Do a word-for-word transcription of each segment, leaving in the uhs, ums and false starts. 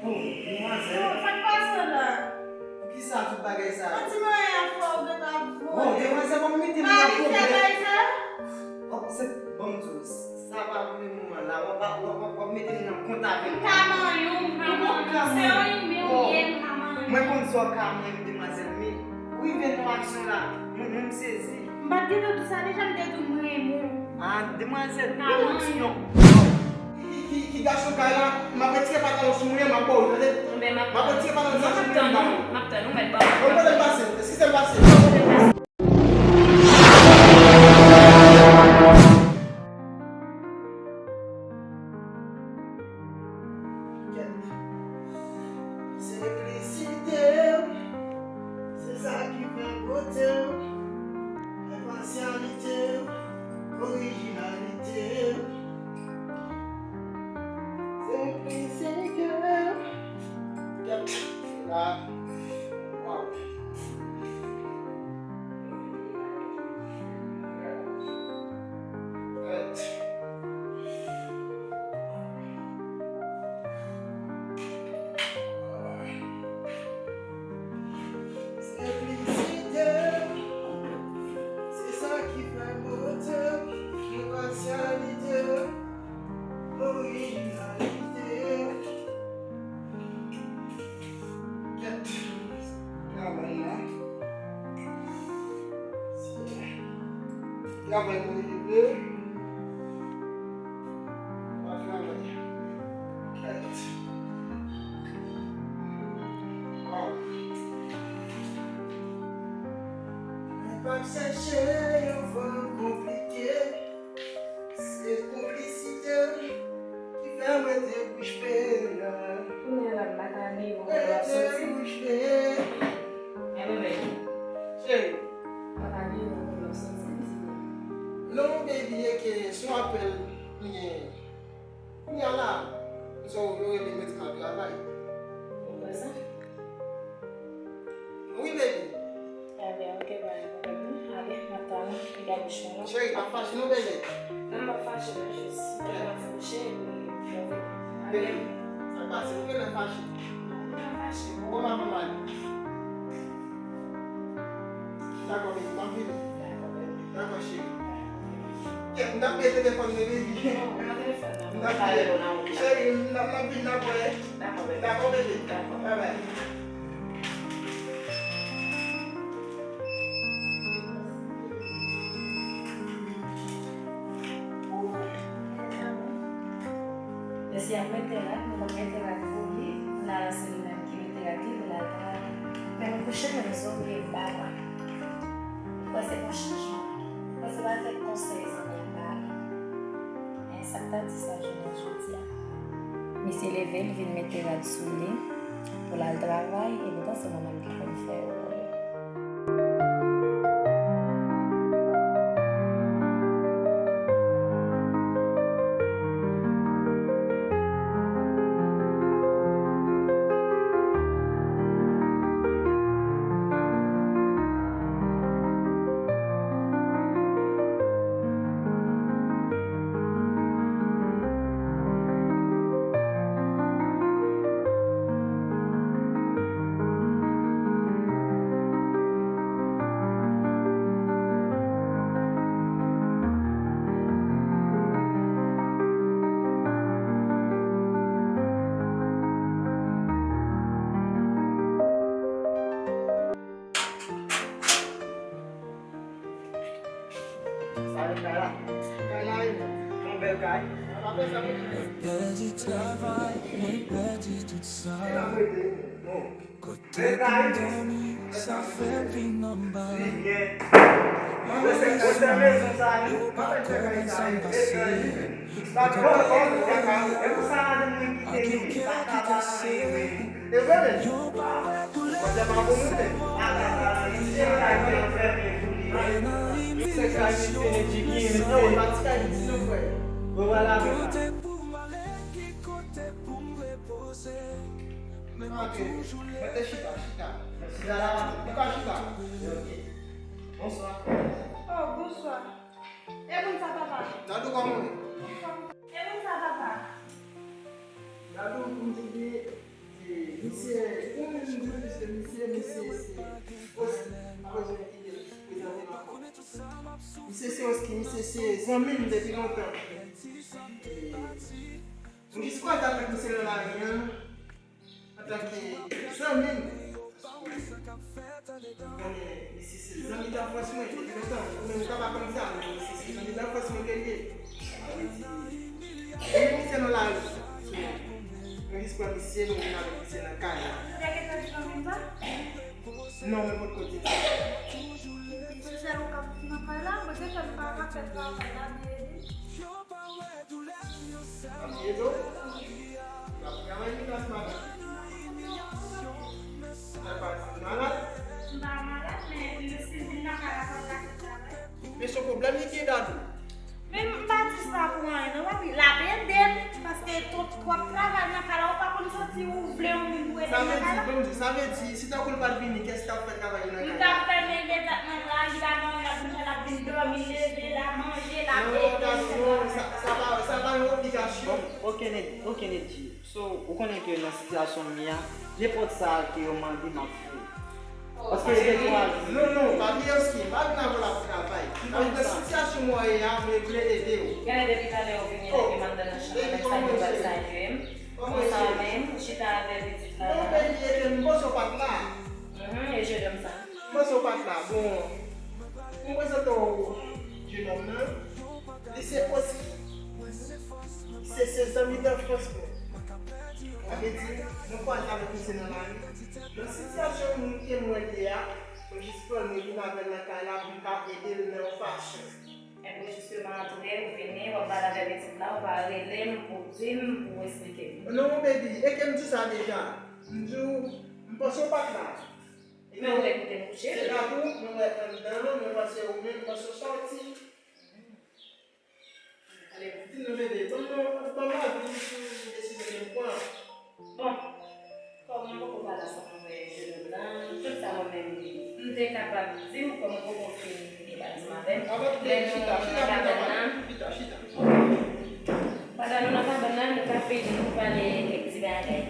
Demwazèl. Sa k pase la? Poukisa tout bagay sa? An ti manyen ap fè w gen ap voye. Oh, demwazèl, w ap mete m nan pwoblèm. Mari fè bagay sa? Oh, se, bon, m di w, sa pa pou le moman la. W ap, w ap, w ap, w ap mete m nan kont avè m. M ka manyen w, m ka manyen w. Se yon imen w ye, m ka manyen w. Mwen konn sa w ka manyen m, demwazèl, men ou rive nan aksyon la, mwen, mwen m sezi. M pa t gentan di w sa deja, m te di w m renmen w. Ah, demwazèl, non, non. Ki, ki, ki, ki gason kay la, m ap retire pantalon sou mwen, m ap ba w, tande? M ap retire pantalon sa sou mwen, m ap ba w. M ap tann ou, m ap tann ou, mèt ba m. Bon, kote m pase? Eskize m pase. Senplisite, se sa ki fè bote, enpasyalite, orijinalite. Senplisite. Gèt la. Waw. Gèt. Senplisite, se sa ki fè bote, enpasyalite, orijinalite. Kèt. Travay la. Travay pou rive. Pa travay. Kèt. Waw. Mwen p ap chèche yon fanm konplike. Se konplisite ki fè mwen te bouch pe la. Kounye a la, m pa ka li, mwen konn w ap santi. Mwen te bouch pe. E bebe. Cheri. M pa ka li, mwen konn w ap santi, m di non. Non, baby, e ke se yon apèl m genyen. Kounye a la, m sou yo rele m rete nan travay. Ou prezan? Wi, baby. Ebyen, oke, pa gen pwoblèm non. Ale, m ap tann ou. Piga bouch mwen non. Cheri, pa fache non, bebe. Non, m pa fache non, jis. Mwen te mande ou cheri, epi mwen vini. Ale. Bebe, sa k pase? Ou genlè fache? Non, m pa fache non. Bon, maman, m ale. Dakò, bebe, m ap vini. Dakò, bebe. Dakò, cheri. Kèt, m t ap peye telefòn mwen, baby. Non, pran telefòn nan. M t ap peye. Cheri, m ap, m ap vin nan pwè. Dakò, bebe. Dakò, bebe. Dakò. Bye bye. Mesye ap mete rad, nou konn mete rad pou li, kounye a la se li menm ki mete rad li, li al travay. Men m kouche, men m zonbye baba. Ou kwè se yon chanjman? Ou kwè se pa kèk konsèy zanmi an ba nou? Men sa k ta di sa jounen jodi a? Misye leve, l vin mete rad sou li pou l al travay, epoutan se mwen menm ki konn fè yo. Sa e kay la. Kay la e bon. Yon bèl kay. Pèdi travay, mwen pèdi tout sa. Kote m dòmi, sa fè vin anba. Mwen se kote mezon sa, yo pa konn sa m pase. Ak yon kèk ki kase, yon pawòl pou leve. Kote pou m ale, ki kote pou m repoze. Men mwen toujou leve. Chita, chita. Chita la, chita. Bonswa. Oh, bonswa. E moun sa, papa? Dadou, kòman w ye? E moun sa, papa? Dadou, m di li, Misye, pou moun di plis de misye, misye se Oski. Apre, se ki de prezante m ankò. Misye se Oski, misye se zanmi m depi lontan. E, m jis kwaze avèk misye nan lari an, antanke zanmi m. Konnen misye se zanmi danfans mwen, depi lontan. Ou menm ou ka pa konn sa, men misye se zanmi danfans mwen ke l ye. Sa vle di, e misye nan lari. So, mwen jis pran misye, mwen vin avèk misye nan kay la. Ou te gentan di zanmi m sa? Non, mwen potko di l sa. Se sèl ou k ap viv nan kay la? Mwen te fè m pa ka fè travay la, men Ap ede w? L ap travay menaj madanm. Sa pa di malad? M pa malad, men si m vin nan kay la, fò m ka fè travay. Men se yon pwoblèm li gen, Dadou. Men m pa di sa pou anyen, non, papi. L ap ede m, paske tout w ap travay nan kay la, ou pa konn santi ou vle yon moun pou ede m nan kay la? Sa vle di, sa vle di, si tankou l pa t vini, kiyès ki t ap fè travay yo nan kay la? M t ap fèmen dezòd nan lari, l ap manje, l ap vin fè, l ap vin dòmi, leve, l ap manje, l ap ede m. Non, Dadou, non, sa, sa pa, sa pa yon obligasyon. Bon, ok, Ned-, ok, Nedji. So, ou konnen ke nan sitiyasyon m ye a, nenpòt sa ke yo mande m ap fè. Paske gen twa jou. Non, non, pa bliye Oski, m pa vin avè w ap travay. M nan sitiyasyon mwen ye a, mwen vle ede w. Gade depi talè ou vini la, gen madanm nan chanm, menm sa li pral salye m. Konsa menm, ou chita avè pitit la. Non, baby, e ke m panse w pa t la. Mhm, e je dòm sa. M panse w pa t la. Bon, pou m prezante w jenòm nan, li se Oski. Se, se zanmi danfans mwen. Sa vle di, mwen kwaze avèk misye nan lari. Nan sitiyasyon moun ke mwen ye a, mwen jis pran l, mwen vin avè l nan kay la pou m ka ede l nan yon fason. Ebyen, jisteman, apre, ou vini, w ap pale avèk pitit la, ou pa rele m pou di m, pou w esplike m. Non, baby, e ke m di sa deja. M di w, m panse w pa t la. Men ou te kite m kouche. Se la tou, mwen wè anndan, mwen panse ou menm, m panse w sòti. Ale, di nou, bebe, ban m, ban m avi m sou desizyon ke m pran. Bon, kòm mwen poko pale ansanm avèk jenòm nan, tout sa mwen menm, m te kapab di w, kòm ou poko fin pale ansanm avè m. Alò, men nou chita, chita, chita, chita, chita. Pandan nou nan kabann nan, nou ka fini pou pale kèk ti bagay.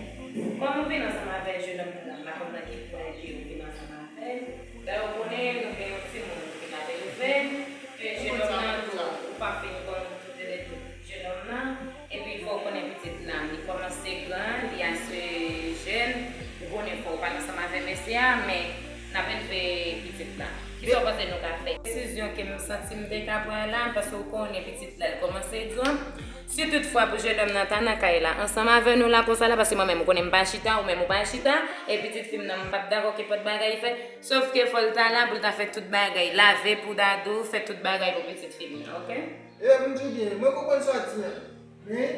Kòm ou vin ansanm avèk jenòm nan, m pa konn nan ki pwen ke ou vin ansanm avè l. Dayè, ou konnen nou gen yon timoun ki n ap elve, ke jenòm nan tou, ou pa fin konn tout eleman jenòm nan. Epi fò w konnen pitit la, li kòmanse gran, li ase jèn. Ou konnen fò w pa t ansanm avè mesye a, men n ap elve pitit la. Kisa w panse nou ka fè? Desizyon ke m santi m te ka pran la, paske ou konnen pitit la, li kòmanse gran. Si toutfwa pou jenòm nan ta nan kay la, ansanm avè nou la konsa la, paske mwen menm, ou konnen m pa chita, ou menm ou pa chita, e pitit fi m nan, m p ap dakò ke nenpòt bagay fèt, sòf ke fò l ta la pou l ta fè tout bagay, lave pou Dadou, fè tout bagay pou pitit fi m nan, oke? E, m di w byen, mwen konprann sa w di an, men.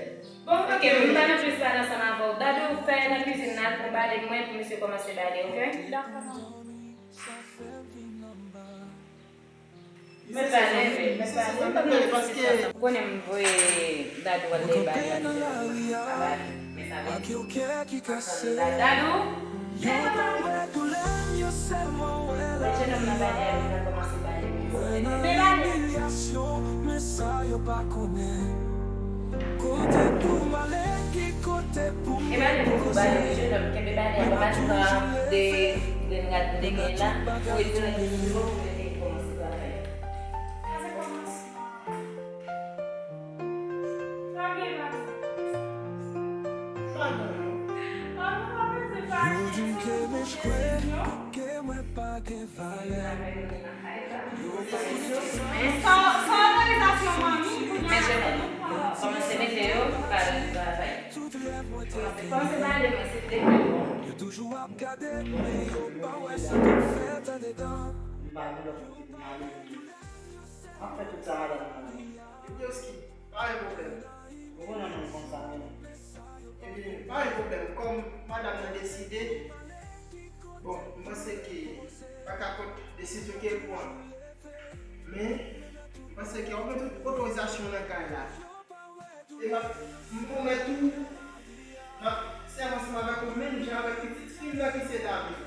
Bon, oke, m pa nan plis pale ansanm avè w. Dadou, fè nan kizin nan, al pran bale mwen, pou misye kòmanse bale, oke? Dakò, manman. Mwen pa leve, mwen pa leve, paske ou konnen m voye Dadou al debake ak Dadou. Dadou! Jenòm nan pa leve, mwen kòmanse bale. Men bale! E bale pou ou bale, wi, jenòm, kenbe bale a, pa pati tan de grenn rad m te gen la, pou retounen toujou, pou mete kòmanse travay. Sa se kòmansman. Sa byen pase. Sa bon. An nou pa bezwen fache, se yon bon desizyon. Sa, sa otorizasyon manmi pou nou achte nou pran. Kòmanse mete yo pou kal travay. Kòmanse pale mwen, silvouplè. M pa gen lòt moun ki pou m ale. M ap fè tout sa madanm mwen mande. Ebyen, Oski, pa gen pwoblèm. Ou konnen nou konn sa, men. Ebyen, pa gen pwoblèm. Kòm madanm nan deside, bon, m panse ke pa ka kont desizyon ke l pran. Men, m panse ke w ap gen tout otorizasyon nan kay la. E m ap, m pwomèt ou, m ap sèvi ansanm avèk ou menm jan avèk pitit fi m nan ki se David.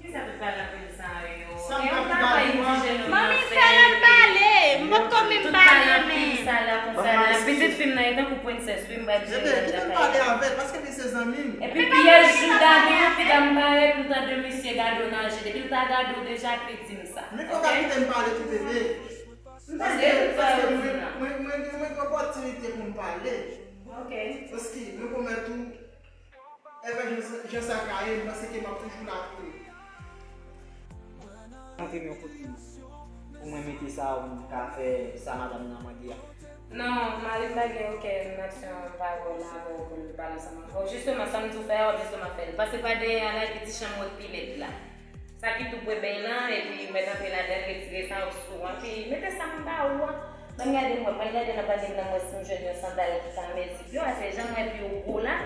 Poukisa tout pale anpil sa yo? Sa m t ap pale, manmi, fè l al pale. M potko menm pale, men. Tout pale anpil sa la konsa la. Pitit fi m nan e tankou prensès, wi, m pral jere l lakay la. Bebe, kite m pale avè l, paske li se Mezanmi. Epi pyès jouda gen yon fi dam parèt, m tande misye gade w nan je. Depi l ta gade w deja, epi di m sa. Men fò w ka kite m pale tou, bebe. M tande tout sa w di la. Mwen, mwen, mwen gen opòtinite pou m pale. Ok. Paske mwen pwomèt ou, Evè jan sa ka ye, m panse ke m ap toujou la pou ou. Montre m yon kote pou mwen mete sa, ou ka fè sa madanm nan mande a. Non, mari m pa gen okenn aksyon pa bon avè w pou l pale ansanm avè w. Jisteman, sa m di w fè a, w ap jisteman fè l. Pase pa dèyè a la, epi ti chanm ou pi lèd la. Sa ki tou pre beny lan, epi mèt antre ladan l, retire sa w sou an, epi mete sa m ba ou an. Ban m gade m wè, pral gade nan panye m nan m wè si m jwenn yon sandal ki ka mezi pye w, atè jan m wè pye w gwo la.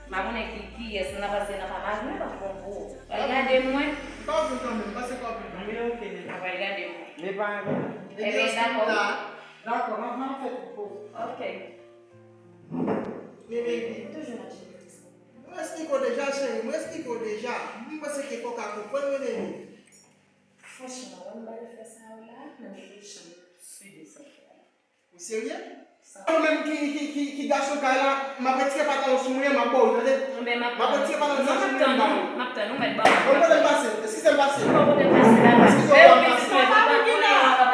M pa konnen ki, kiyès, m nan pase nan pa mari mwen, pa bon pou ou. Pral gade m wè. M pa vin kanmenm, m panse k ap vin kanmenm. Anben, ok, nèg. Pral gade m wè. Men pa anyen. Ebyen, dakò. Dakò, m ap, m ap fè tout pou ou. Ok. Men, baby. Toujou nan cheri. Mwen eksplike w deja, cheri, mwen eksplike w deja. M panse ke fò w ka konprann mwen, baby. Franchman, lè m ba l fè sa yo la, menm jan m sou de sa fè a. Ou serye? Ou menm ki, ki, ki, ki gason kay la, m ap retire pantalon sou mwen, m ap ba w, tande? M ap retire pantalon sou mwen, m ap ba w. M ap tann ou, m ap tann ou, mèt ba w. Bon, kote m pase? Eskize m pase. Bon, kote m pase la? Eskize m pase.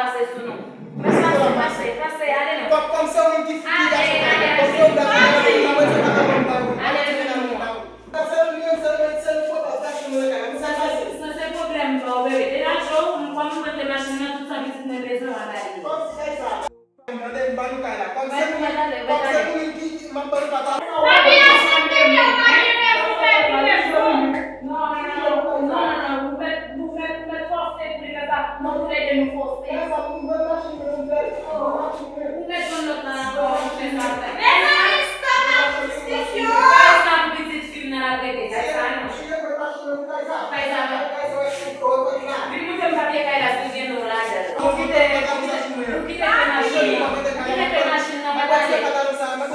Pase sou nou. Pase, pase, pase, ale non. Kòm, kòm se ou menm ki, ki gason kay la, kòm se ou gason kay la, m ap retire pantalon m ba w. Ale, ale non. Sa se li menm, se li menm, se li pwòp ap gason nan kay la. Sa se, sa se pwoblèm pa w, bebe. Degaje w, m, kòm m mete machin nan, tout sa pitit mwen bezwen, w a ba li. Kòm si kay sa. M mande m ba nou kay la. Kòm se nou menm, kòm se nou menm ki, ki, m ap ba nou papa. Non, non, non, non, non, non, ou mèt, ou mèt, ou mèt fòse pou li fè sa. Non, toulède nou fòse. Kay sa, m, m, machin mwen, m fè, m, machin mwen. Ou mèt jwenn lòt la ankò, ou fè sa. Mezanmi, stop! Fè sa pou pitit fi m nan l ap rete, fè sa non. Vin montre m papye kay la si w gen non w ladan l. Ou kite, ou kite, ou kite machin nan, ou kite machin nan, mèt ale. M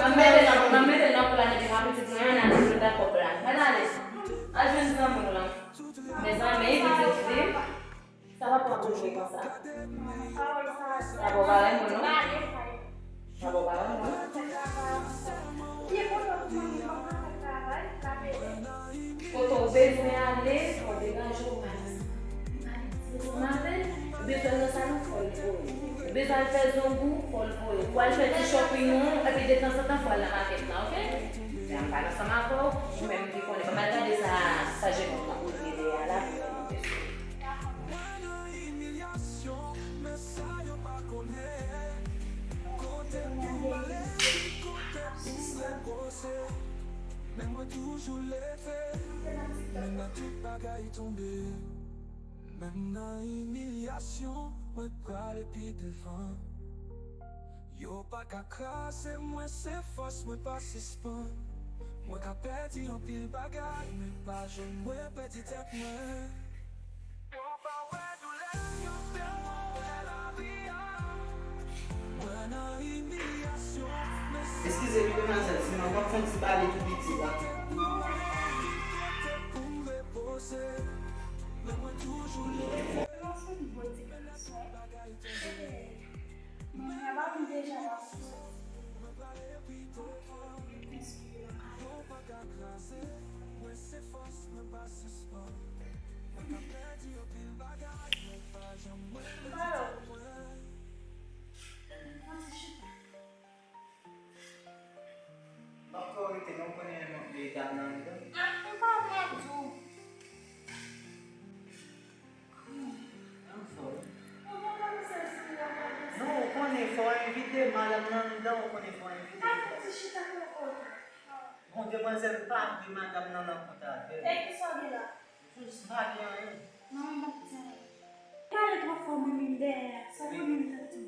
ap mete l, m ap mete l nan plan epi m ap pitit mwen an nan ti pita kòb la. Mèt ale. Al jwenn zanmi w lan. Mezanmi, pitit fi. Sa pa pran pou jwe konsa. Sa bon pa renmen non. Sa bon pa renmen non. Kote w bezwen ale, fò w degaje w pale. Ou bezwen nan salon, fò l voye. Ou bezwen al fè zongou, fò l voye. Ou al fè ti shopping ou, epi detanzantan fò al nan makèt la, oke? Men m pale ansanm avè w, ou menm ki konnen. Ban m al gade sa, sa jenòm nan pote dèyè a la pou mwen. Mwen nan imilyasyon, men sa yo pa konnen. Kote pou m ale, ki kote pou m repoze. Men mwen toujou leve, menm lè tout bagay tonbe. Menm nan imilyasyon, mwen prale pi devan. Yo pa ka kraze mwen, se fòs mwen pa sispann. Mwen ka pèdi anpil bagay, men pa janm mwen pèdi tèt mwen. Yo pa wè doulè m, yo tèlman wè lari a. Mwen nan imilyasyon, men sa... Eskize wi, demwazèl, si mwen pran fon ti pale tou piti la. Ki kote pou m repoze, men mwen toujou leve. Mwen pa konn deja la sou. Alo. Mwen ti chita. M ap fè w rete non, ou konnen leta nan anndan. Ah, m pa vle di w. Anfòm. Non, ou konnen, fò w envite madanm nan anndan, ou konnen, fò w envite. Bon, demwazèl, m pa vle madanm nan nan kont avè m. E kisa w gen la? Jis m pa gen anyen. Non, m p ap di anyen. Pale twò fò, mwen menm dèyè a, sa mwen menm tantou.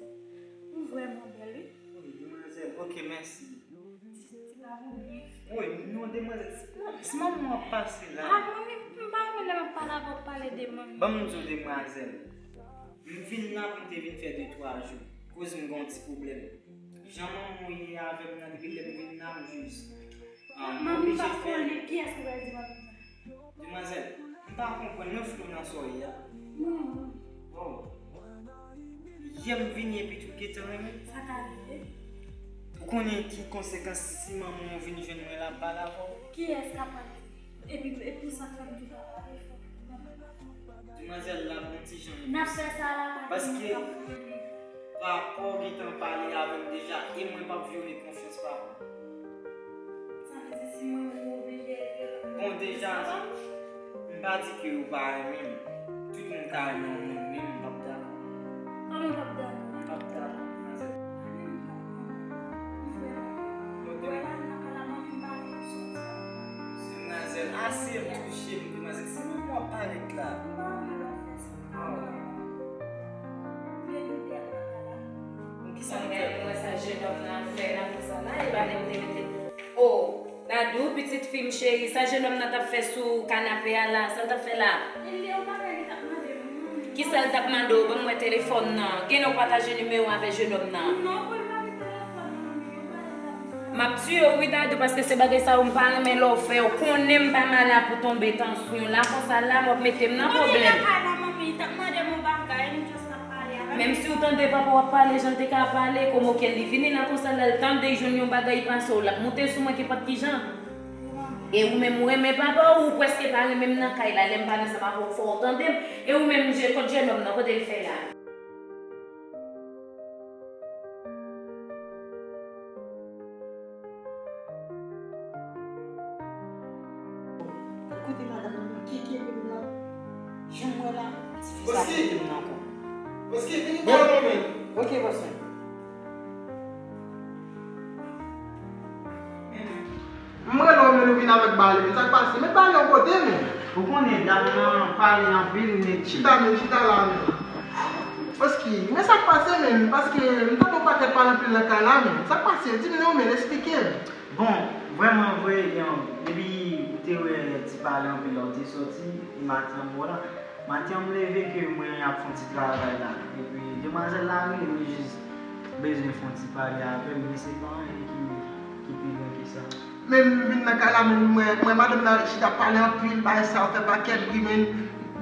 Ou vrèman bèl, wi. Wi, demwazèl. Ok, mèsi. Ti, ti, ti la, mwen byen fè. Wi, non, demwazèl, se manman w ap pase la. Ah, mwen menm, m pa renmen lè m ap pale avè w, pale de manmi. Ban m di w, demwazèl. M vin la pou m te vin fè de twa jou. Koz m gen yon ti pwoblèm. Jan manman w ye avè m nan, depi lè m vin la, m jis, ah, m oblije fè. Manmi pa konnen kiyès ki pral di manmi sa. Demwazèl, m pa konprann, mwen flou nan sa w ye a. Non. Oh. Yè m vini epi tou gentan renmen. Sa ka rive. Ou konnen ki konsekans si manman w vin jwenn mwen la, pale avè w? Kiyès k ap pale? Epi, epi sa k fè m toujou ap pale fò? Demwazèl la bon ti jan. N ap fè sa la, pa di mwen pa pou rele. Paske papa w gentan pale avè m deja, e mwen p ap vyole konfyans papa. Sa vle di si mwen ou oblije. Bon, deja, m pa di ke ou pa renmen m. Tout moun ka renmen yon moun, men m p ap dakò. Kòman w p ap dakò? M p ap dakò, demwazèl. Demwazèl, ase touche m, demwazèl. Se mwen w ap pale la. Bon, kisa nou fè? Mwen sa jennonm nan ap fè nan konsa la, e pa menm te mete. Oh, Nadou, pitit fi m cheri, sa jennonm nan t ap fè sou kanape a la? Sa l t ap fè la? Kisa l t ap mande w? Ban m wè telefòn nan. Genlè w pataje nimewo avè jennonm nan. Non, pou l pa gen telefòn nan, manmi, yo pale la. M ap tiye w wi, Dadou, paske se bagay sa yo m pa renmen lè w fè. Ou konnen m pa malad pou tonbe tansyon. La konsa la, w ap mete m nan pwoblèm. Mwen vin nan kay la, manmi, t ap mande m yon bagay, m just ap pale avè l. Menm si w tande papa w ap pale jan l te ka pale, kòm okenn li vini la konsa la, l tande l jwenn yon bagay pase w, l ap moute sou mwen kenpòt ki jan. E ou menm ou renmen papa w, ou prèske pa renmen m nan kay la, lè m pale ansanm avè w, fò w tande m. E ou menm, je, kot jennonm nan, kote l fè la? Kote madanm nan ki, ki menm nan? Jan m wè la, ti fi sa ki menm nan ankò. Bon, ok, bòsè. M rele w, men ou vin avèk bale, men sa k pase? Met bale yon kote, men. Ou konnen, dam nan pale anpil, men. Chita, men, chita la, men. Oski, men sa k pase, men? Paske m tande yon pakèt pale anpil nan kay la, men. Sa k pase? Di m non, men, eksplike m. Bon, vrèman vre, yon, depi ou te wè ti pale anpil la, ou te soti, e maten an m wè w la. Maten an m leve ke mwen ap fè yon ti travay la. Epi demwazèl la rele m, li jis bezwen fè yon ti pale avè m, men se pa anyen ki, ki pi lwen ke sa. Men m vin nan kay la, men mwen, mwen madanm nan chita ap pale anpil, bagay sa, fè pakèt bri, men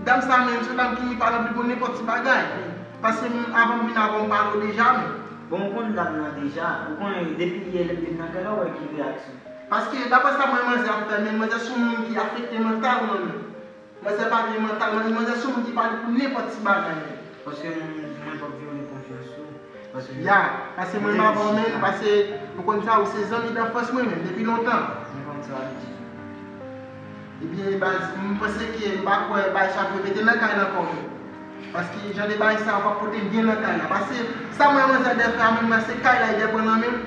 dam sa, men se yon dam ki pale anpil pou nenpòt ti bagay. Paske m, avan m vin avè w, m pale w deja, men. Bon, ou konn dam nan deja, ou konnen depi yè lè m vin nan kay la, ou wè ki reyaksyon. Paske daprè sa mwen manzè ap fè, men manzè se yon moun ki afekte mantalman, men. Manzè pa byen mantalman, manzè se yon moun ki pale pou nenpòt ti bagay, men. Paske mwen, mwen p ap vyole konfyans ou. Paske ya, paske mwen m avè w, men, paske ou konn sa, ou se zanmi danfans mwen, men, depi lontan. Mwen konn sa, wi. Ebyen, baz, m panse ke m pa kwè bagay sa ap repete nan kay la ankò, men. Paske jan de bagay sa yo p ap pote byen nan kay la. Paske sa mwen manzè dè fè a, men, mwen se kay la, li dè pran nan men m.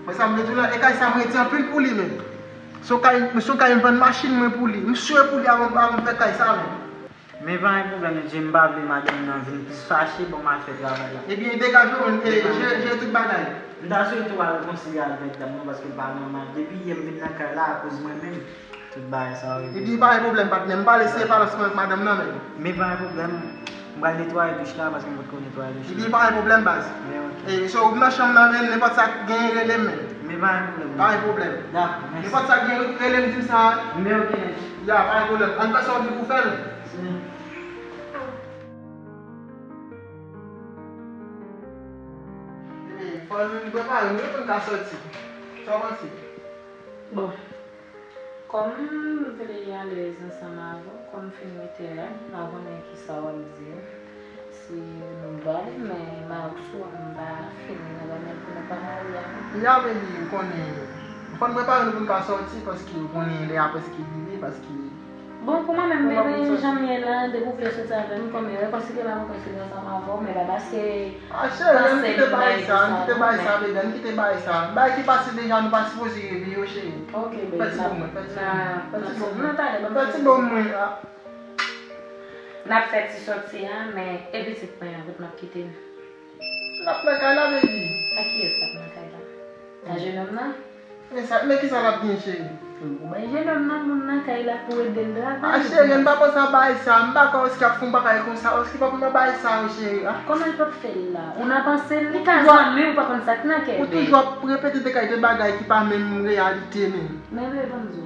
Mwen sa m vle di w la, e kay sa m redi anpil pou li, men. Se yon kay, se yon kay m vann machin mwen pou li. M swe pou li avan, avan m fè kay sa, men. Men pa gen pwoblèm, Jay, m pa vle madanm nan vin plis fache, ban m al fè travay la. Ebyen, degaje w, men, e, jere, jere tout bagay. M ta swete w al rekonsilye avèk dam nan, paske l pa nòmal. Depi yè m vin nan kay la, akoz mwen menm, tout bagay sa yo. Ebyen, pa gen pwoblèm, patnè. M pral eseye pale ansanm avèk madanm nan, men. Men pa gen pwoblèm. M pral netwaye douch la paske m potko netwaye douch la. Ebyen, pa gen pwoblèm, baz. Men, ok. E, so, ou nan chanm nan, men, nenpòt sa k genyen, rele m, men. Men pa gen pwoblèm. Pa gen pwoblèm. Dakò, mèsi. Nenpòt sa k genyen, rele m, di m sa. Men, ok, mèsi. Ya, pa gen pwoblèm. Ann fè sa w di pou fè l. Si. Ebyen, fò n prepare nou pou n ka sòti. Sa w panse? Bon. Kòm m vle alèz ansanm avè w, kòm m fin mete rad, m pa konnen kisa w ap di m. Si nou prale, men m a sou m pa fini nan gade pou nou pa marye avè m. Ya, baby, ou konnen, fò n prepare nou pou n ka sòti, paske ou konnen lè a prèske rive, paske. Bon, pou mwen menm, bebe, jan m ye la, depi w vle sòti avè m, kòm e rekonsilye m a rekonsilye ansanm avè w, men pa paske. Ah, cheri, ann kite bagay sa, ann kite bagay sa, bebe, ann kite bagay sa. Bagay ki pase deja, nou pa sipoze reveye yo, cheri. Ok, bebe. Fè ti bon mwen, fè ti bon mwen, fè ti bon mwen. Fè ti bon mwen, ah. N ap fè ti sòti a, men e pitit mwen an, kote m ap kite l? L ap nan kay la, baby. A kiyès l ap nan kay la? A jennonm nan? Men sa, men kisa l ap gen, cheri? Ou bay jennonm nan moun nan kay la pou ede l travay. Ah, cheri, m pa panse a bagay sa. M pa kwè Oski ap fè yon bagay konsa. Oski p ap nan bagay sa yo, cheri. Ah. Kòman l p ap fè l la? Ou nan panse l, li ka zanmi w, ou pa konn sa k nan kè l. Ou toujou ap repete de kalite bagay ki pa menm reyalite menm. Men bebe, ban m di w,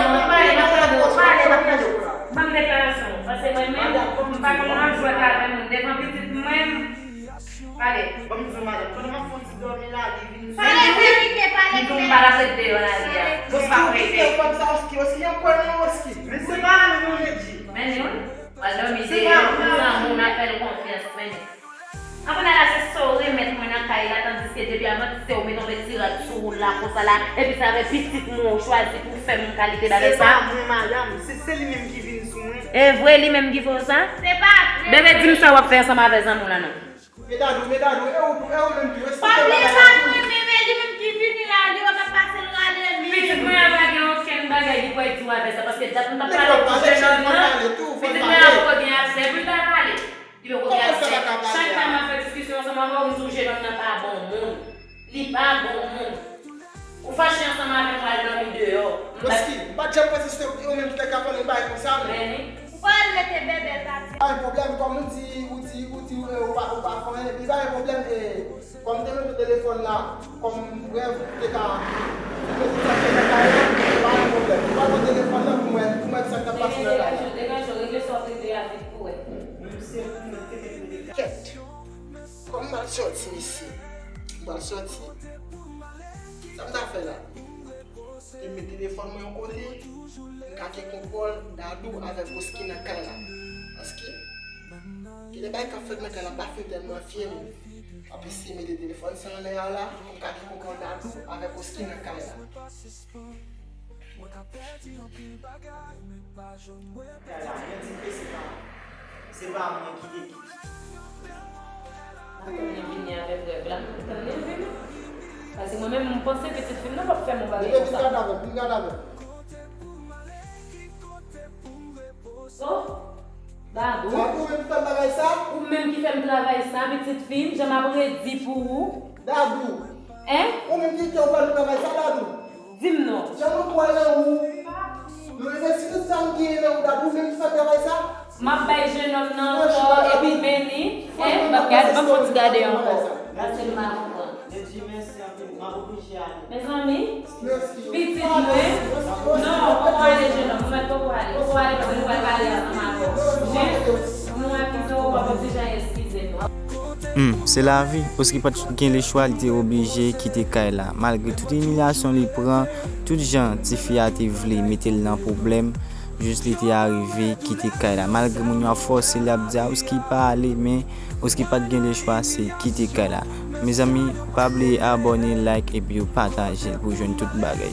non, pale, n ap tande w, pale, n ap tande w. Ban m deklarasyon w, paske mwen menm, m pa konn nan jwèt avè moun. Devan pitit mwen, pale. Ban m di w, madanm, pandan m ap fè yon ti dòmi la, li vin. Pale verite, pale klè. M tou m pa t ap ret deyò lari a. Oski, oski, ou konn sa, oski, oski, yon kwè nan oski. Men se pa nou, nou, Nedji. Men nou, w al dòmi deyò, pou zanmi w, n ap fè l konfyans, men. Anpil la, se sa w remèt mwen nan kay la, tandiske depi avan se w met yon ti rad sou ou la, konsa la, epi se avè pitit mwen w chwazi pou fè m yon kalite bagay sa. Se pa mwen, madanm, se, se li menm ki vin sou mwen. E vre, li menm ki fè w sa? Se pa vre. Bebe, di m sa w ap fè ansanm avè zanmi w la, non. Medadou, medadou, e ou, e ou menm tou, eksplike bagay la tou. Pa bliye, pa mwen menm, e li menm ki vini la, li wè m ap pase l rale mi. Pitit mwen an pa gen okenn bagay li pral di w avè sa, paske dat m t ap pale pou jennonm nan, pitit mwen an poko gen aksè pou l ta pale. Li poko gen aksè. Chak tan m ap fè diskisyon ansanm avè w, m di w jennonm nan pa bon moun. Li pa bon moun. Ou fache ansanm avè m, w al dòmi deyò. Oski, m pa t janm panse se te ou menm ki te ka pale yon bagay konsa, non. Ou pral mete bebe l pati. Pa gen pwoblèm, kòm ou di, ou di, ou di, eh, ou pa, ou pa fè anyen, epi pa gen pwoblèm, eh, kòm m te mete telefòn la, kòm rèv te ka, te ka fè nan kay la, pa gen pwoblèm. Ou pral pran telefòn nan pou mwen, pou mwen di sa k t ap pase nan kay la. Degaje w, degaje w, regle sa w ap regle a vit pou wè. Menm si yo pou mwen te mete. Kèt. Kòm m pral sòti, mesye. M pral sòti. Sa m ta fè la? Li met telefòn mwen yon kote, m ka gen kontwòl Dadou avèk Oski nan kay la. Paske, gen de bagay k ap fèt nan kay la, m pa fin tèlman fye m. M ap eseye mete telefòn sa anlè a la, pou m ka gen kontwòl Dadou avèk Oski nan kay la. Kay la, men di ke se pa, se pa mwen ki te kite. Atann li vini avèk rèv la. Atann li vini. Paske mwen menm, m panse pitit fi m nan p ap fè m yon bagay konsa. Vin gad avè m, vin gad avè m. Oh, Dadou. Dadou menm ki fè m bagay sa? Ou menm ki fè m travay sa, pitit fi m, jan m ap redi pou ou. Dadou. Hein? Ou menm ki te ou pral travay sa, Dadou? Di m non. Jan nou kwè nan ou. Nou envesti tout sa nou genyen nan ou, Dadou, ou menm ki fè travay sa? M ap bay jenòm nan ankò epi beni. Hein? M ap gad, ban m fon ti gade ankò. Paske m pa konprann. Mezanmi, pitit mwen, non, poko ale, jenòm, ou mèt poko ale, poko ale, paske nou pral pale ansanm avè w. Jis, nou akize w, w ap oblije al eskize nou. Hmm, se lavi. Oski pa t gen lechwa, li te oblije kite kay la. Malgre tout imilyasyon li pran, tout jan tifi a te vle mete l nan pwoblèm, jis li te arive kite kay la. Malgre moun yo ap fòse l, y ap di a, Oski pa ale, men Oski pa t gen lechwa, se kite kay la. Mezanmi, pa bliye abòne, like, epi yo pataje l pou jwenn tout bagay.